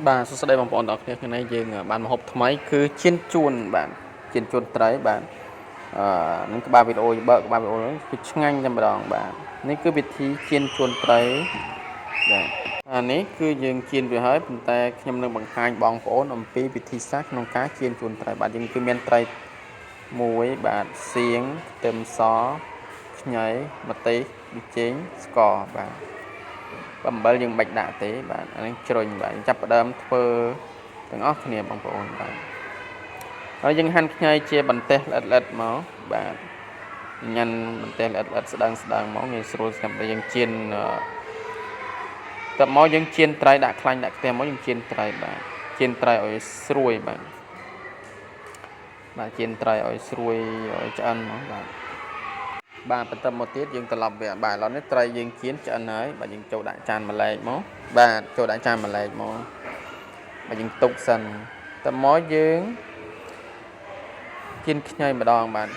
បាទសួស្តីបងប្អូនទាំងអស់គ្នាថ្ងៃនេះយើងបានមកហូបថ្មីគឺជៀនជួនបាទជៀនជួនត្រីបាទអឺនឹងក្បាលវីដេអូបើកក្បាលវីដេអូហ្នឹងគឺឆ្ងាញ់តែម្ដងបាទនេះគឺវិធីជៀនជួនត្រីបាទអានេះគឺយើងជៀនវាហើយប៉ុន្តែខ្ញុំនឹងបង្ហាញបងប្អូនអំពីវិធីសាស្ត្រក្នុងការជៀនជួនត្រីបាទយើងគឺមានត្រីមួយបាទសៀងខ្ទឹមសខ្ញីម្ទេសប៊ីចេងស្ករបាទ អំបិលយើងមិនបាច់ដាក់ទេបាទអានេះជ្រុញបាទចាប់ផ្ដើមធ្វើទាំងអស់គ្នាបងប្អូនបាទហើយយើងហាន់ខ្ញីជាបន្ទះល្អិតល្អិតមកបាទញ៉ាំបន្ទះល្អិតល្អិតស្ដើងស្ដើងមកងាយស្រួលសម្រាប់យើងចៀនតមកយើងចៀនត្រីដាក់ខ្លាញ់ដាក់ខ្ទះមកយើងចៀនត្រីបាទចៀនត្រីឲ្យស្រួយបាទបាទចៀនត្រីឲ្យស្រួយឲ្យឆ្អិនមកបាទ បាទបន្តមកទៀតយើងត្រឡប់វាបាទឥឡូវនេះត្រីយើងចៀនឆ្អិនហើយបាទយើងចូលដាក់ចានម្លែកមកបាទចូលដាក់ចានម្លែកមកបាទយើងទុកសិនតមកយើងចៀនខ្ញីម្ដងបាទ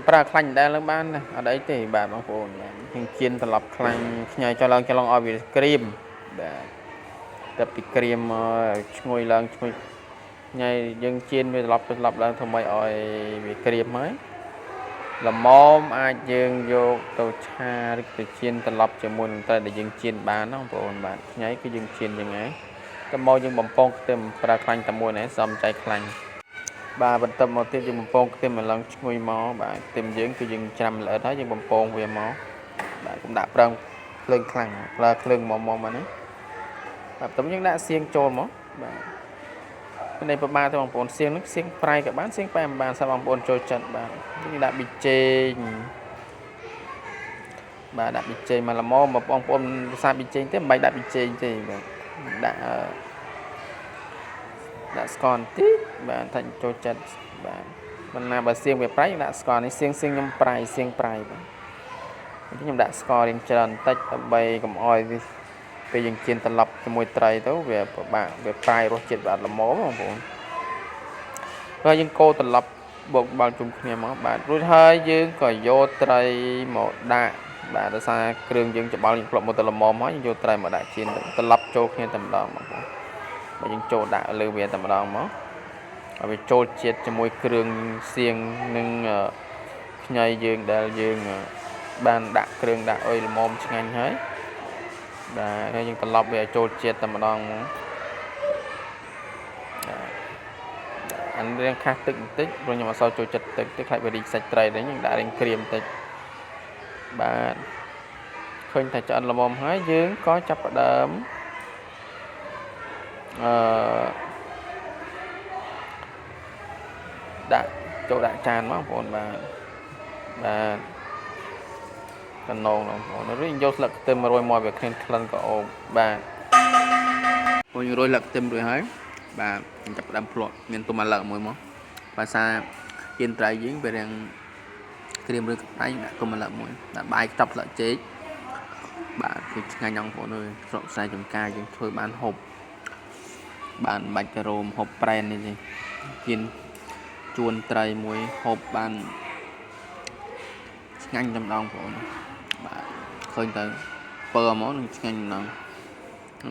ប្រើខ្លាញ់ដដែលនឹងបានណាអត់អីទេបាទបងប្អូនបាទយើងចៀនត្រឡប់ខ្លាញ់ខ្ញីចុះឡើងចុះឡើងឲ្យវាក្រៀមបាទតែពីក្រៀមមកឈ្ងុយឡើងឈ្ងុយញ៉ៃយើងចៀនវាត្រឡប់ត្រឡប់ឡើងធ្វើម៉េចឲ្យវាក្រៀមហើយ ល្មមអាចយើងយកទៅឆាឬទៅចៀនត្រឡប់ជាមួយនឹងត្រីដែលយើងចៀនបានណាបងប្អូនបាទខ្ញីគឺយើងចៀនយ៉ាងហ្នឹងតមកយើងបំពងខ្ទឹមប្រើខ្លាញ់តែមួយណាសំចៃខ្លាញ់បាទបន្ទាប់មកទៀតយើងបំពងខ្ទឹមឲ្យឡើងឈ្ងុយមកបាទខ្ទឹមយើងគឺយើងច្រាំល្អិតហើយយើងបំពងវាមកបាទកុំដាក់ប្រឹងភ្លើងខ្លាំងប្រើភ្លើងមកមកមកណាបាទបន្ទាប់យើងដាក់សៀងចូលមកបាទនេះប្របាទទេបងប្អូនសៀងនេះសៀងប្រៃក៏បានសៀងប៉ែមបានសាបងប្អូនចូលចិត្តបាទយើងដាក់ប៊ីចេងបាទដាក់ប៊ីចេងមកល្មមបងប្អូនភាសាប៊ីចេងទេមិនបាច់ដាក់ប៊ីចេងទេបាទដាក់ដាក់ស្ករបន្តិចបាទថាចូលចិត្តបាទមិនណាបើសៀងវាប្រៃយើងដាក់ស្ករនេះសៀងសៀងខ្ញុំប្រៃសៀងប្រៃបាទខ្ញុំដាក់ស្កររៀងច្រើនបន្តិចដើម្បីកុំអោយវាពេលយើងចៀនត្រឡប់ជាមួយត្រីទៅវាពិបាកវាប្រៃរសជាតិវាអត់ល្មមបងប្អូនហើយយើងកូរត្រឡប់បូកបាល់ជុំគ្នាមកបាទរួចហើយយើងក៏យកត្រីមកដាក់បាទដោយសារគ្រឿងយើងច្បល់យើងផ្លុកមកទៅល្មមហើយយើងយកត្រីមកដាក់ចៀនត្រឡប់ចូលគ្នាតែម្ដងបងប្អូនបើយើងចូលដាក់លើវាតែម្ដងមកឲ្យវាចូលជាតិជាមួយគ្រឿងសៀងនិងខ្ញីយើងដែលយើងបានដាក់គ្រឿងដាក់អុយល្មមឆ្ងាញ់ហើយបាទហើយយើងត្រឡប់វាឲ្យចូលជាតិតែម្ដងមកអានរៀងខាស់ទឹកបន្តិចព្រោះខ្ញុំអត់សូវចូលចិត្តទឹកទេខ្លាចវារីកសាច់ត្រីដែរយើងដាក់រៀងក្រៀមបន្តិចបាទឃើញថាឆ្អិនល្មមហើយយើងក៏ចាប់ផ្ដើមអឺដាក់ចូលដាក់ចានមកបងប្អូនបាទបាទកណងបងប្អូនឬយកស្លឹកខ្ទឹម100មកវាគ្មានក្លិនក៏អូបបាទបងយើងរយស្លឹកខ្ទឹមរួចហើយបាទចាប់ផ្ដើមភ្លក់មានទុំអាឡឹកមួយមកភាសាជៀនត្រីយើងវារាងក្រៀមឬកប្រៃដាក់ទុំអាឡឹកមួយដាក់បាយខ្ចប់ស្លឹកចេកបាទគឺឆ្ងាញ់បងប្អូនអើយស្រុកខ្សែចំការយើងធ្វើបានហូបបានបាច់ទៅរោមហូបប្រែននេះទេជៀនជួនត្រីមួយហូបបានឆ្ងាញ់តែម្ដងបងប្អូនបាទឃើញទៅពើមកនឹងឆ្ងាញ់ម្ដង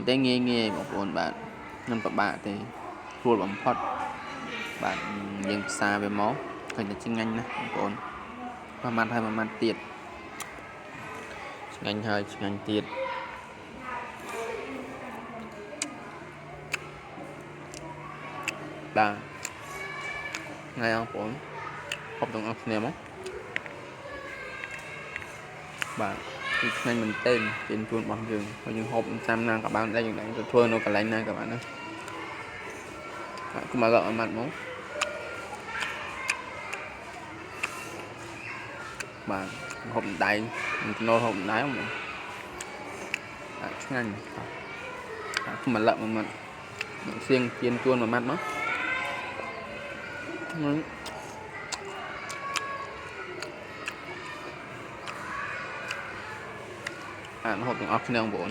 តែងាយងាយបងប្អូនបាទមិនពិបាកទេស្រួលបំផុតបាទយើងផ្សារវាមកឃើញតែឆ្ងាញ់ណាស់បងប្អូនមួយម៉ាត់ហើយមួយម៉ាត់ទៀតឆ្ងាញ់ហើយឆ្ងាញ់ទៀតបាទថ្ងៃបងប្អូនហូបទាំងអស់គ្នាមកបាទគឺឆ្ងាញ់មែនទែនជៀនជួនរបស់យើងហើយយើងហូបតាមណាក៏បានដែរយើងដាក់ទៅធ្វើនៅកន្លែងណាក៏បានដែរបាទគុំមកអត់ម៉ាត់មកបាទហូបដៃចំណូលហូបដៃមកបាទឆ្ងាញ់បាទគុំមកលឹកមួយម៉ាត់សៀងជៀនជួនមួយម៉ាត់មកអានហូបទាំងអស់គ្នាបងប្អូន